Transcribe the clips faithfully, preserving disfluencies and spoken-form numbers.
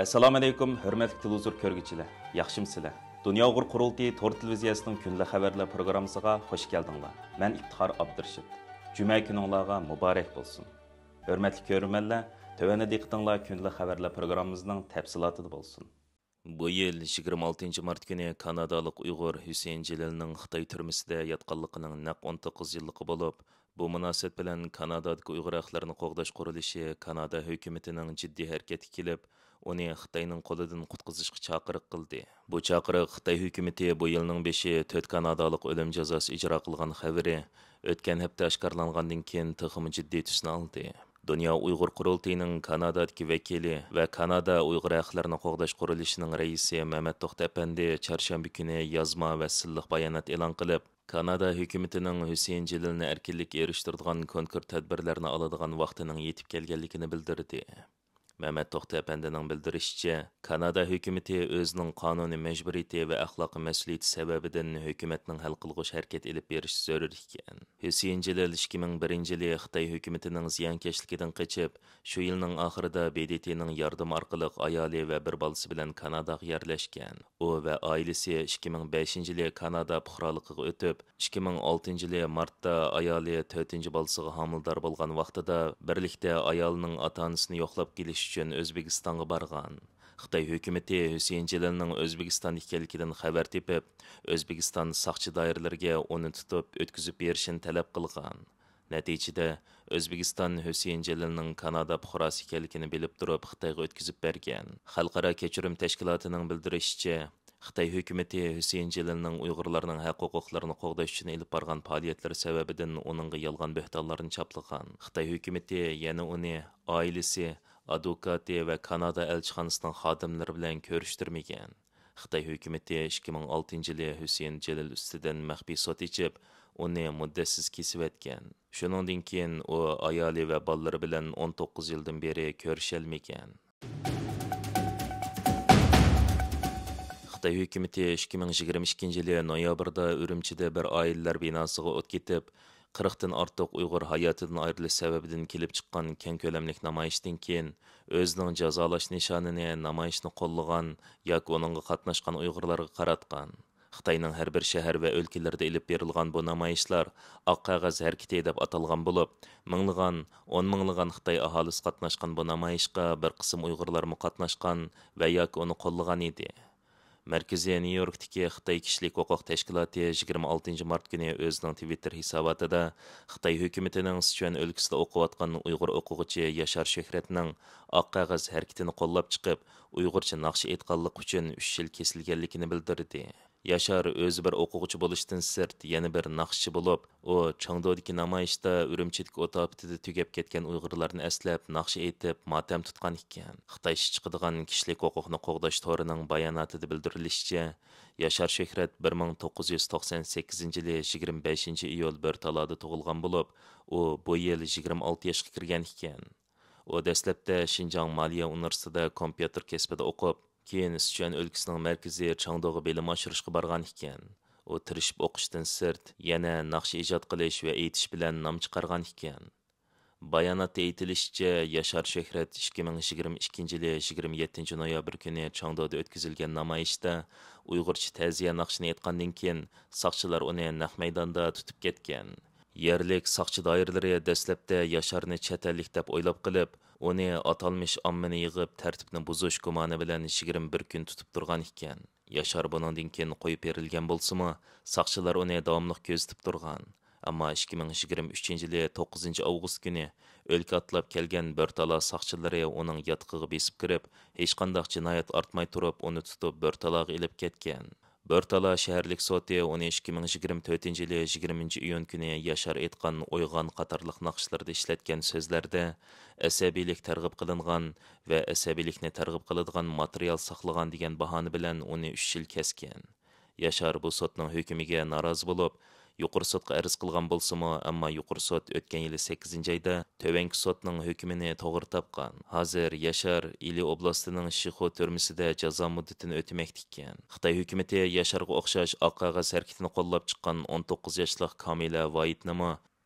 ئەسسالامۇئەلەيكۇم، ھۆرمەتلىك تېلېۋىزور كۆرگۈچىلەر، ياخشىمۇسىلەر؟ دۇنيا ئۇيغۇر قۇرۇلتىيى تور تېلېۋىزىيەسىنىڭ كۈندىلىك خەۋەرلەر پروگراممىسىغا خۇش كەلدىڭلار. مەن ئىپتىخار ئابدۇرېشىت. جۈمە كۈنۈڭلارغا مۇبارەك بولسۇن. ھۆرمەتلىك كۆرۈرمەنلەر، تۆۋەندە دىققىتىڭلار كۈندىلىك خەۋەرلەر پروگراممىمىزنىڭ تەپسىلاتىدا بولسۇن. بۇ يىل يىگىرمە ئالتىنچى مارت كۈنى كانادالىق ئۇيغۇر ھۈسەيىن جېلىلنىڭ خىتاي تۈرمىسىدە ياتقانلىقىنىڭ نەق ئون توققۇز يىللىقى بولۇپ، بۇ مۇناسىۋەت بىلەن كانادادىكى ئۇيغۇر ھەقلىرىنى قوغداش قۇرۇلۇشى كانادا ھۆكۈمىتىنىڭ جىددىي ھەرىكەتكە كېلىپ، ئۇنى خىتاينىڭ قولىدىن قۇتقۇزۇشقا چاقىرىق قىلدى. بۇ چاقىرىق خىتاي ھۆكۈمىتى بۇ يىلنىڭ بېشى تۆت كانادالىق ئۆلۈم جازاسى ئىجرا قىلغان خەۋىرى ئۆتكەن ھەپتە ئاشكارىلانغاندىن كېيىن تېخىمۇ جىددىي تۈسنى ئالدى. دۇنيا ئۇيغۇر قۇرۇلتىيىنىڭ كانادادىكى ۋەكىلى ۋە كانادا ئۇيغۇر ھەقلىرىنى قوغداش قۇرۇلۇشىنىڭ رەئىسى مەمەت توختى ئەپەندى چارشەنبە كۈنى يازما ۋە سىنلىق بايانات ئېلان قىلىپ، كانادا ھۆكۈمىتىنىڭ ھۈسەيىن جېلىلنى ئەركىنلىككە ئېرىشتۈرىدىغان كونكرېت تەدبىرلەرنى ئالىدىغان ۋاقتىنىڭ يېتىپ كەلگەنلىكىنى بىلدۈردى. مەمەت توختى ئەپەندىنىڭ بىلدۈرۈشىچە، كانادا ھۆكۈمىتى ئۆزىنىڭ قانۇنىي مەجبۇرىيىتى ۋە ئەخلاقىي مەسئۇلىيىتى سەۋەبىدىن ھۆكۈمەتنىڭ ھەل قىلغۇچ ھەرىكەت ئېلىپ بېرىشى زۆرۈر ئىكەن. ھۈسەيىن جېلىل ئىككى مىڭ بىرىنچى يىلى خىتاي ھۆكۈمىتىنىڭ زىيانكەشلىكىدىن قېچىپ، شۇ يىلنىڭ ئاخىرىدا ب د ت نىڭ ياردىمى ئارقىلىق ئايالى ۋە بىر بالىسى بىلەن كاناداغا يەرلەشكەن. ئۇ ۋە ئائىلىسى ئىككى مىڭ بەشىنچى يىلى كانادا پۇقرالىقىغا ئۆتۈپ، ئىككى مىڭ ئالتىنچى يىلى مارتتا ئايالى تۆتىنچى بالىسىغا ھامىلىدار بولغان ۋاقتىدا بىرلىكتە ئايالىنىڭ ئاتا-ئانىسىنى يوقلاپ كېلىش ئۈچۈن ئۆزبېكىستانغا بارغان. خىتاي ھۆكۈمىتى ھۈسەيىن جېلىلنىڭ ئۆزبېكىستاندا ئىكەنلىكىدىن خەۋەر تېپىپ، ئۆزبېكىستان ساقچى دائىرىلىرىگە ئۇنى تۇتۇپ ئۆتكۈزۈپ بېرىشىنى تەلەپ قىلغان. نەتىجىدە، ئۆزبېكىستان ھۈسەيىن جېلىلنىڭ كانادا پۇقراسى ئىكەنلىكىنى بىلىپ تۇرۇپ، خىتايغا ئۆتكۈزۈپ بەرگەن. خەلقئارا كەچۈرۈم تەشكىلاتىنىڭ بىلدۈرۈشىچە، خىتاي ھۆكۈمىتى ھۈسەيىن جېلىلنىڭ ئۇيغۇرلارنىڭ ھەق-ھوقۇقلىرىنى قوغداش ئۈچۈن ئېلىپ بارغان پائالىيەتلىرى سەۋەبىدىن ئۇنىڭغا يالغان بۆھتانلارنى چاپلىغان. خىتاي ھۆكۈمىتى يەنە ئۇنى ئائىلىسى، ئادۋوكاتى ۋە كانادا ئەلچىخانىسىنىڭ خادىملىرى بىلەن كۆرۈشتۈرمىگەن. خىتاي ھۆكۈمىتى ئىككى مىڭ ئالتىنچى يىلى ھۈسەيىن جېلىل ئۈستىدىن مەخپىي سوت ئېچىپ، ئۇنى مۇددەتسىز كېسىۋەتكەن. شۇنىڭدىن كېيىن ئۇ ئايالى ۋە بالىلىرى بىلەن ئون توققۇز يىلدىن بېرى كۆرۈشەلمىگەن. خىتاي ھۆكۈمىتى ئىككى مىڭ يىگىرمە ئىككىنچى يىلى نويابىردا ئۈرۈمچىدە بىر ئائىلىلەر بىناسىغا ئوت كېتىپ، قىرىقتىن ئارتۇق ئۇيغۇر ھاياتىدىن ئايرىلىش سەۋەبىدىن كېلىپ چىققان كەڭ كۆلەملىك نامايىشتىن كېيىن، ئۆزىنىڭ جازالاش نىشانىنى نامايىشنى قوللىغان ياكى ئۇنىڭغا قاتناشقان ئۇيغۇرلارغا قاراتقان. خىتاينىڭ ھەر بىر شەھەر ۋە ئۆلكىلىرىدە ئېلىپ بېرىلغان بۇ نامايىشلار ئاق قەغەز ھەرىكىتى دەپ ئاتالغان بولۇپ، مىڭلىغان، ئون مىڭلىغان خىتاي ئاھالىسى قاتناشقان بۇ نامايىشقا بىر قىسىم ئۇيغۇرلارمۇ قاتناشقان ۋە ياكى ئۇنى قوللىغان ئىدى. مەركىزى نيۇ يوركتىكى خىتاي كىشىلىك ھوقۇق تەشكىلاتى يىگىرمە ئالتىنچى مارت كۈنى ئۆزىنىڭ تىۋىتتېر ھېساباتىدا خىتاي ھۆكۈمىتىنىڭ سىچۈەن ئۆلكىسىدە ئوقۇۋاتقان ئۇيغۇر ئوقۇغۇچى ياشار شۆھرەتنىڭ ئاق قەغەز ھەرىكىتىنى قوللاپ چىقىپ، ئۇيغۇرچە ناخشا ئېيتقانلىقى ئۈچۈن ئۈچ يىل كېسىلگەنلىكىنى بىلدۈردى. ياشار ئۆزى بىر ئوقۇغۇچى بولۇشتىن سىرت، يەنە بىر ناخشىچى بولۇپ، ئۇ چېڭدۇدىكى نامايىشتا ئۈرۈمچىدىكى ئوت ئاپىتىدە تۈگەپ كەتكەن ئۇيغۇرلارنى ئەسلەپ، ناخشا ئېيتىپ، ماتەم تۇتقان ئىكەن. خىتايچە چىقىدىغان كىشىلىك ھوقۇقنى قوغداش تورىنىڭ باياناتىدا بىلدۈرۈلۈشىچە، ياشار شۆھرەت بىر مىڭ توققۇز يۈز توقسان سەككىزىنچى يىلى يىگىرمە بەشىنچى ئىيۇل بۆرتالادا تۇغۇلغان بولۇپ، ئۇ بۇ يىل يىگىرمە ئالتە ياشقا كىرگەن ئىكەن. ئۇ دەسلەپتە شىنجاڭ مالىيە ئۇنىۋېرسىتېتىدا كومپيۇتېر كەسپىدە ئوقۇپ، كېيىن سىچۈەن ئۆلكىسىنىڭ مەركىزى چېڭدۇغا بىلىم ئاشۇرۇشقا بارغان ئىكەن. ئۇ تىرىشىپ ئوقۇشتىن سىرت، يەنە ناخشا ئىجاد قىلىش ۋە ئېيتىش بىلەن نام چىقارغان ئىكەن. باياناتتا ئېيتىلىشىچە، ياشار شۆھرەت ئىككى مىڭ يىگىرمە ئىككىنچى يىلى يىگىرمە يەتتىنچى نويابىر كۈنى چېڭدۇدا ئۆتكۈزۈلگەن نامايىشتا ئۇيغۇرچە تەزىيە ناخشىنى ئېيتقاندىن كېيىن، ساقچىلار ئۇنى نەق مەيداندا تۇتۇپ كەتكەن. يەرلىك ساقچى دائىرىلىرى دەسلەپتە ياشارنى چەت ئەللىك دەپ ئويلاپ قېلىپ، ئۇنى ئاتالمىش ئاممىنى يىغىپ، تەرتىپنى بۇزۇش گۇمانى بىلەن يىگىرمە بىر كۈن تۇتۇپ تۇرغان ئىكەن. ياشار بۇنىڭدىن كېيىن قويۇپ بېرىلگەن بولسىمۇ، ساقچىلار ئۇنى داۋاملىق كۆزىتىپ تۇرغان. ئەمما ئىككى مىڭ يىگىرمە ئۈچىنچى يىلى توققۇزىنچى ئاۋغۇست كۈنى ئۆلكە ئاتلاپ كەلگەن بۆرتالا ساقچىلىرى ئۇنىڭ ياتىقىغا بېسىپ كىرىپ، ھېچقانداق جىنايەت ئارتماي تۇرۇپ، ئۇنى تۇتۇپ بۆرتالاغا ئېلىپ كەتكەن. بۆرتالا شەھەرلىك سوتى ئۇنى ئىككى مىڭ يىگىرمە تۆتىنچى يىلى يىگىرمىنچى ئىيۇن كۈنى ياشار ئېيتقان ئويغان قاتارلىق ناخشىلىرىدا ئىشلەتكەن سۆزلەردە ئەسەبىيلىك تەرغىب قىلىنغان ۋە ئەسەبىيلىكنى تەرغىب قىلىدىغان ماتېرىيال ساقلىغان دېگەن باھانە بىلەن ئۇنى ئۈچ يىل كەسكەن. ياشار بۇ سوتنىڭ ھۆكمىگە نارازى بولۇپ، يۇقىرى سوتقا ئەرز قىلغان بولسىمۇ، ئەمما يۇقىرى سوت ئۆتكەن يىلى سەككىزىنچى ئايدا تۆۋەنكى سوتنىڭ ھۆكمىنى توغرا تاپقان. ھازىر ياشار ئىلى ئوبلاستىنىڭ شىخۇ تۈرمىسىدە جازا مۇددىتىنى ئۆتىمەكتە ئىكەن. خىتاي ھۆكۈمىتى ياشارغا ئوخشاش ئاق قەغەز ھەرىكىتىنى قوللاپ چىققان ئون توققۇز ياشلىق كامىلە ۋايىتنىمۇ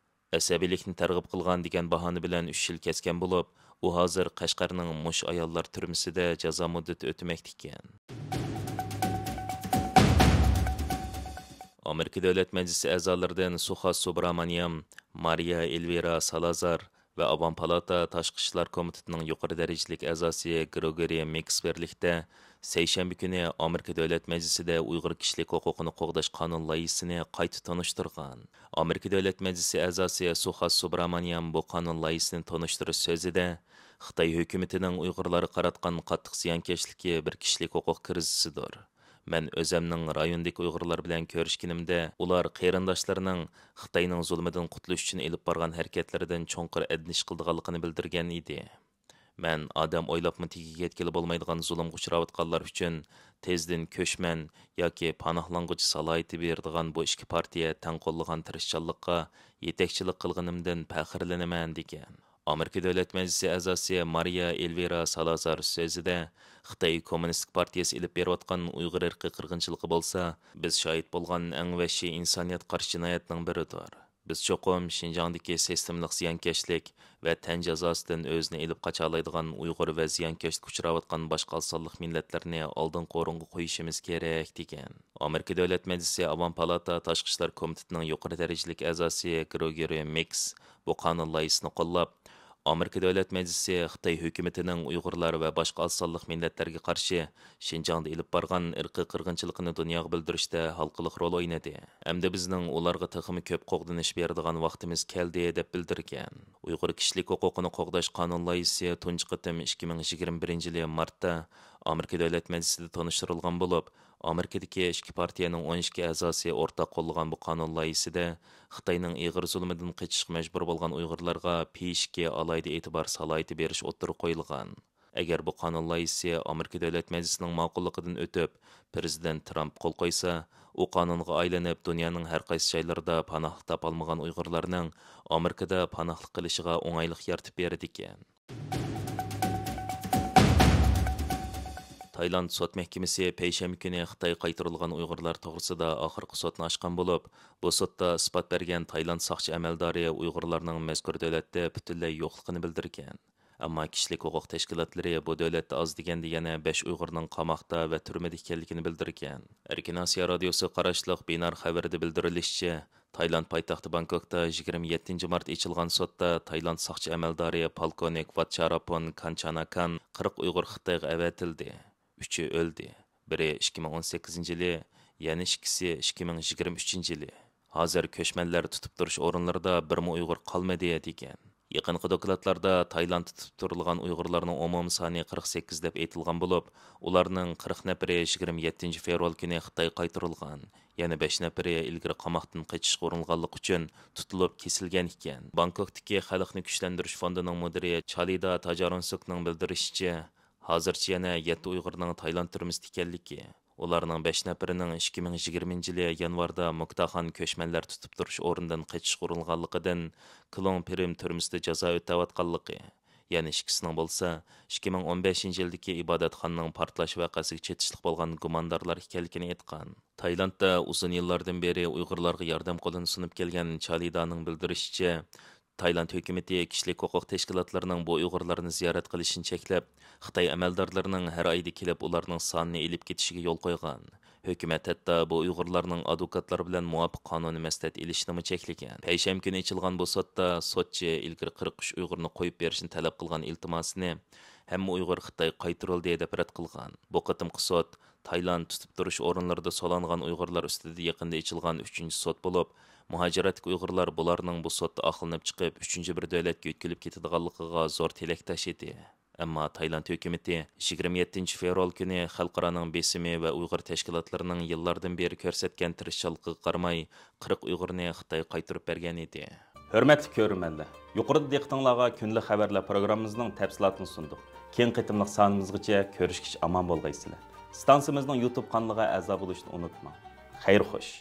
ئەسەبىيلىكنى تەرغىب قىلغان دېگەن باھانە بىلەن ئۈچ يىل كەسكەن بولۇپ، ئۇ ھازىر قەشقەرنىڭ مۇش ئاياللار تۈرمىسىدە جازا مۇددىتى ئۆتىمەكتە ئىكەن. ئامېرىكا دۆلەت مەجلىسى ئەزالىرىدىن سۇخاس سۇبرامانىيام، مارىيا ئېلۋىرا سالازار ۋە ئاۋام پالاتا تاشقى ئىشلار كومىتېتىنىڭ يۇقىرى دەرىجىلىك ئەزاسى گرېگورىي مىكس بىرلىكتە سەيشەنبە كۈنى ئامېرىكا دۆلەت مەجلىسىدە ئۇيغۇر كىشىلىك ھوقۇقىنى قوغداش قانۇن لايىھىسىنى قايتا تونۇشتۇرغان. ئامېرىكا دۆلەت مەجلىسى ئەزاسى سۇخاس سۇبرامانىيام بۇ قانۇن لايىھىسىنى تونۇشتۇرۇش سۆزىدە، خىتاي ھۆكۈمىتىنىڭ ئۇيغۇرلارغا قاراتقان قاتتىق زىيانكەشلىكى بىر كىشىلىك ھوقۇق كىرىزىسىدۇر. مەن ئۆزەمنىڭ رايوندىكى ئۇيغۇرلار بىلەن كۆرۈشكىنىمدە، ئۇلار قېرىنداشلىرىنىڭ خىتاينىڭ زۇلمىدىن قۇتۇلۇش ئۈچۈن ئېلىپ بارغان ھەرىكەتلىرىدىن چوڭقۇر ئەدىنىش قىلىدىغانلىقىنى بىلدۈرگەن ئىدى. مەن ئادەم ئويلاپمۇ تېگىگە يەتكىلى بولمايدىغان زۇلۇمغا ئۇچراۋاتقانلار ئۈچۈن تېزدىن كۆچمەن ياكى پاناھلانغۇچى سالاھىيىتى بېرىدىغان بۇ ئىككى پارتىيە تەڭ قوللىغان تىرىشچانلىققا يېتەكچىلىك قىلغىنىمدىن پەخىرلىنىمەن، دېگەن. ئامېرىكا دۆلەت مەجلىسى ئەزاسى مارىيا ئېلۋىرا سالازار سۆزىدە، خىتاي كوممۇنىستىك پارتىيىسى ئېلىپ بېرىۋاتقان ئۇيغۇر ئىرقىي قىرغىنچىلىقى بولسا، بىز شاھىت بولغان ئەڭ ۋەھشىي ئىنسانىيەتكە قارشى جىنايەتنىڭ بىرىدۇر. بىز چوقۇم شىنجاڭدىكى سىستېمىلىق زىيانكەشلىك ۋە تەن جازاسىدىن ئۆزىنى ئېلىپ قاچالايدىغان ئۇيغۇر ۋە زىيانكەشلىككە ئۇچراۋاتقان باشقا ئاز سانلىق مىللەتلەرنى ئالدىنقى ئورۇنغا قويۇشىمىز كېرەك، دېگەن. ئامېرىكا دۆلەت مەجلىسى ئاۋام پالاتا تاشقى ئىشلار كومىتېتىنىڭ يۇقىرى دەرىجىلىك ئەزاسى گرېگورىي مىكس بۇ قانۇن لايىھىسىنى قوللاپ، ئامېرىكا دۆلەت مەجلىسى خىتاي ھۆكۈمىتىنىڭ ئۇيغۇرلار ۋە باشقا ئاز سانلىق مىللەتلەرگە قارشى شىنجاڭدا ئېلىپ بارغان ئىرقىي قىرغىنچىلىقىنى دۇنياغا بىلدۈرۈشتە ھالقىلىق رول ئوينىدى. ئەمدى بىزنىڭ ئۇلارغا تېخىمۇ كۆپ قوغدىنىش بېرىدىغان ۋاقتىمىز كەلدى، دەپ بىلدۈرگەن. ئۇيغۇر كىشىلىك ھوقۇقىنى قوغداش قانۇن لايىھىسى تۇنجى قېتىم ئىككى مىڭ يىگىرمە بىرىنچى يىلى مارتتا ئامېرىكا دۆلەت مەجلىسىدە تونۇشتۇرۇلغان بولۇپ، ئامېرىكىدىكى ئىككى پارتىيەنىڭ ئون ئىككى ئەزاسى ئورتاق قوللىغان بۇ قانۇن لايىھىسىدە خىتاينىڭ ئېغىر زۇلمىدىن قېچىشقا مەجبۇر بولغان ئۇيغۇرلارغا پېيىشكى ئالاھىدە ئېتىبار سالاھىيىتى بېرىش ئوتتۇرىغا قويۇلغان. ئەگەر بۇ قانۇن لايىھىسى ئامېرىكا دۆلەت مەجلىسىنىڭ ماقۇللۇقىدىن ئۆتۈپ، پىرېزىدېنت ترامپ قول قويسا، ئۇ قانۇنغا ئايلىنىپ، دۇنيانىڭ ھەر قايسى جايلىرىدا پاناھلىق تاپالمىغان ئۇيغۇرلارنىڭ ئامېرىكىدا پاناھلىق قىلىشىغا ئوڭايلىق يارىتىپ بېرىدىكەن. تايلاند سوت مەھكىمىسى پەيشەنبە كۈنى خىتايغا قايتۇرۇلغان ئۇيغۇرلار توغرىسىدا ئاخىرقى سوتنى ئاچقان بولۇپ، بۇ سوتتا ئىسپات بەرگەن تايلاند ساقچى ئەمەلدارى ئۇيغۇرلارنىڭ مەزكۇر دۆلەتتە پۈتۈنلەي يوقلۇقىنى بىلدۈرگەن. ئەمما كىشىلىك ھوقۇق تەشكىلاتلىرى بۇ دۆلەتتە ئاز دېگەندە يەنە بەش ئۇيغۇرنىڭ قاماقتا ۋە تۈرمىدە ئىكەنلىكىنى بىلدۈرگەن. ئەركىن ئاسىيا رادىيوسىغا قاراشلىق بىنار خەۋىرىدە بىلدۈرۈلۈشىچە، تايلاند پايتەختى بانكوكتا يىگىرمە يەتتىنچى مارت ئېچىلغان سوتتا تايلاند ساقچى ئەمەلدارى پولكوۋنىك ۋاتچاراپون كانچاناكان قىرىق ئۇيغۇر خىتايغا ئەۋەتىلدى. ئۈچى ئۆلدى، بىرى ئىككى مىڭ ئون سەككىزىنچى يىلى، يەنە ئىككىسى ئىككى مىڭ يىگىرمە ئۈچىنچى يىلى. ھازىر كۆچمەنلەر تۇتۇپ تۇرۇش ئورۇنلىرىدا بىرمۇ ئۇيغۇر قالمىدى، دېگەن. يېقىنقى دوكلاتلاردا تايلاندتا تۇتۇپ تۇرۇلغان ئۇيغۇرلارنىڭ ئومۇمىي سانى قىرىق سەككىز دەپ ئېيتىلغان بولۇپ، ئۇلارنىڭ قىرىق نەپىرى يىگىرمە يەتتىنچى فېۋرال كۈنى خىتايغا قايتۇرۇلغان. يەنە بەش نەپىرى ئىلگىرى قاماقتىن قېچىشقا ئۇرۇنغانلىقى ئۈچۈن تۇتۇلۇپ كېسىلگەن ئىكەن. بانكوكتىكى خەلقنى كۈچلەندۈرۈش فوندىنىڭ مۇدىرى چالىدا تاجارونسۇكنىڭ بىلدۈرۈشىچە، ھازىرچە يەنە يەتتە ئۇيغۇرنىڭ تايلاند تۈرمىسىدە ئىكەنلىكى، ئۇلارنىڭ بەش نەپىرىنىڭ ئىككى مىڭ يىگىرمىنچى يىلى يانۋاردا موكتاخان كۆچمەنلەر تۇتۇپ تۇرۇش ئورنىدىن قېچىشقا ئۇرۇنغانلىقىدىن، كلوڭ پىرىم تۈرمىسىدە جازا ئۆتەۋاتقانلىقى، يەنە ئىككىسىنىڭ بولسا ئىككى مىڭ ئون بەشىنچى يىلدىكى ئىبادەتخانىنىڭ پارتلاش ۋەقەسىگە چېتىشلىق بولغان گۇماندارلار ئىكەنلىكىنى ئېيتقان. تايلاندتا ئۇزۇن يىللاردىن بېرى ئۇيغۇرلارغا ياردەم قولىنى سۇنۇپ كەلگەن چالىدانىڭ بىلدۈرۈشىچە، تايلاند ھۆكۈمىتى كىشىلىك ھوقۇق تەشكىلاتلىرىنىڭ بۇ ئۇيغۇرلارنى زىيارەت قىلىشىنى چەكلەپ، خىتاي ئەمەلدارلىرىنىڭ ھەر ئايدا كېلىپ ئۇلارنىڭ سانىنى ئېلىپ كېتىشىگە يول قويغان. ھۆكۈمەت ھەتتا بۇ ئۇيغۇرلارنىڭ ئادۋوكاتلار بىلەن مۇۋاپىق قانۇنىي مەسلىھەت ئېلىشىنىمۇ چەكلىگەن. پەيشەنبە كۈنى ئېچىلغان بۇ سوتتا سوتچى ئىلگىرى قىرىق ئۈچ ئۇيغۇرنى قويۇپ بېرىشنى تەلەپ قىلغان ئىلتىماسىنى ھەممە ئۇيغۇر خىتايغا قايتۇرۇلدى دەپ رەت قىلغان. بۇ قېتىمقى سوت تايلاند تۇتۇپ تۇرۇش ئورۇنلىرىدا سولانغان ئۇيغۇرلار ئۈستىدە يېقىندا ئېچىلغان ئۈچىنچى سوت بولۇپ، مۇھاجىرەتتىكى ئۇيغۇرلار بۇلارنىڭ بۇ سوتتا ئاقلىنىپ چىقىپ، ئۈچىنچى بىر دۆلەتكە يۆتكىلىپ كېتىدىغانلىقىغا زور تىلەكداش ئىدى. ئەمما تايلاند ھۆكۈمىتى يىگىرمە يەتتىنچى فېۋرال كۈنى خەلقئارانىڭ بېسىمى ۋە ئۇيغۇر تەشكىلاتلىرىنىڭ يىللاردىن بېرى كۆرسەتكەن تىرىشچانلىقىغا قارىماي، قىرىق ئۇيغۇرنى خىتايغا قايتۇرۇپ بەرگەن ئىدى. ھۆرمەتلىك كۆرۈرمەنلەر، يۇقىرىدا دىققىتىڭلارغا كۈندىلىك خەۋەرلەر پروگراممىمىزنىڭ تەپسىلاتىنى سۇندۇق. كېيىنكى قېتىملىق سانىمىزغىچە كۆرۈشكىچە ئامان بولغايسىلەر. ئىستانسىمىزنىڭ يۇتۇب قانىلىغا ئەزا بولۇشنى ئۇنتۇماڭ. خەير خوش.